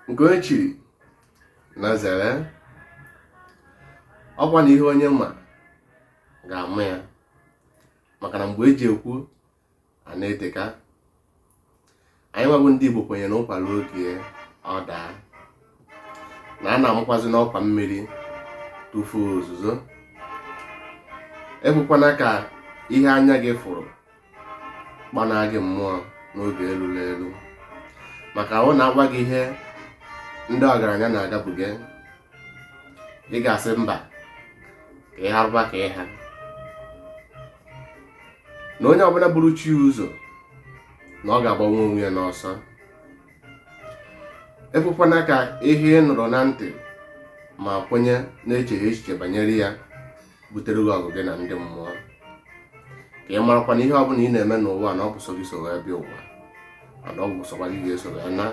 Nke onye chiri na zere, ọkwa na ihe onye ma ga-ama ya, maka na mgbe eji ekwu a na-eteka. Anyị nwa bụ ndị Igbo kwenyere na ụkwa ruo oge ọ daa, na a na-amakwazi n'ọkwa mmiri tufuo ozuzo. Ekwekwana ka ihe anya gị fụrụ gbanaa gị mmụọ n'oge elulu elu, maka ọ na-agwa gị ihe ndị ọgaranya na-agabuge, ị ga-asị mba, ka ị harụba ka ị ha. Na onye ọbụla buru chi ụzọ na ọ ga-agbanwe onwe ya n'ọsọ. Ekwekwana ka ihe ị nụrụ na ntị ma kwenye na-echeghị echiche banyere ya butere gị ọgụ gị na ndị mmụọ. Ka ị marakwa na ihe ọbụla ị na-eme n'ụwa na ọ bụ sọ gị so wee bịa ụwa, mana ọ bụ sọkwa gị ga-eso wee na.